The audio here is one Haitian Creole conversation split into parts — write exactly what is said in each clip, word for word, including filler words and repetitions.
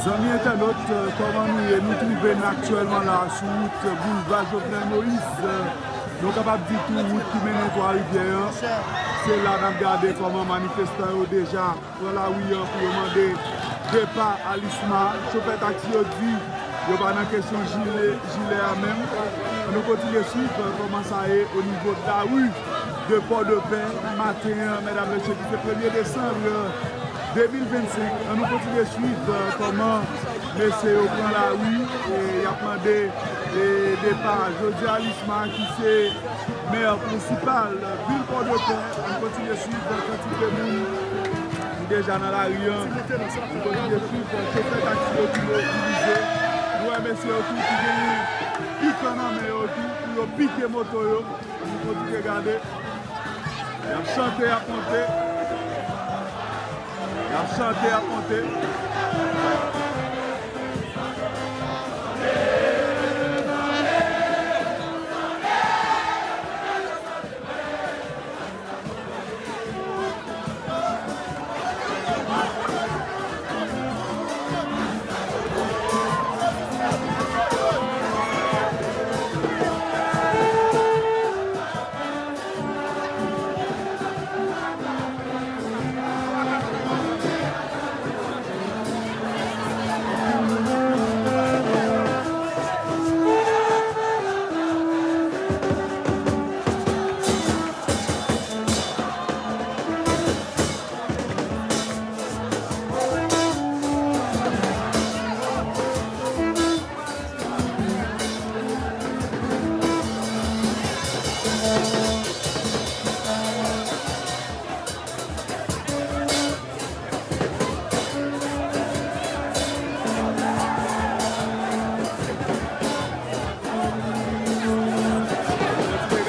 Zanmi entènot, kòman nou ye? Nou twouve n aktyèlman la sou wout Boulva Jovenel Moïse. Nou kapab di tou wout ki mennen Twa Rivyè an. Se la n ap gade kòman manifestan yo deja pran lari an pou yo mande depa Alisma. Chofè taksi yo di yo pa nan kesyon jile, jile a menm. Ann nou kontinye swiv kòman sa ye o nivo de lari de Pòdepè maten an, medam, mesye, ki se premye desanm de mil vennsenk. Ann nou kontinye swiv kòman mesye yo pran lari e y ap mande depa José Alisma ki se mè prensipal vil Pòdepè. Ann kontinye swiv kantite moun ki deja nan lari an. Ann kontinye swiv chofè taksi yo ki mobilize. Nou wè mesye yo tou ki genyen pik nan men yo tou pou yo pike moto yo. Ann kontinye gade. Y ap chante, y ap monte. Y ap chante, y ap monte.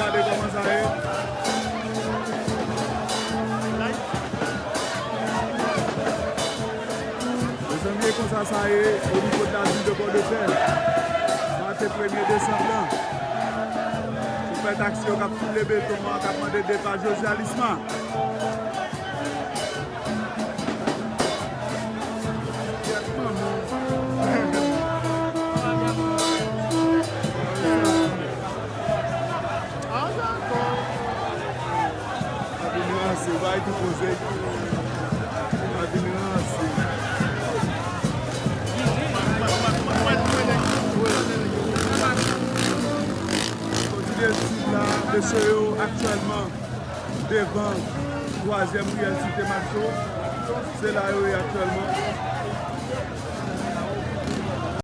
Gade kòman sa ye. Mezanmi, e konsa sa ye o nivo de lavil de Pòdepè. Maten premye desanm lan. Chofè taksi yo k ap foule beton an, k ap mande depa José Alisma. Sa vin ranse, bay tou poze. Sa vin ranse. Kontinye swiv la, mesye yo aktyèlman devan twazyèm riyèl Site Makto. Se la yo ye aktyèlman.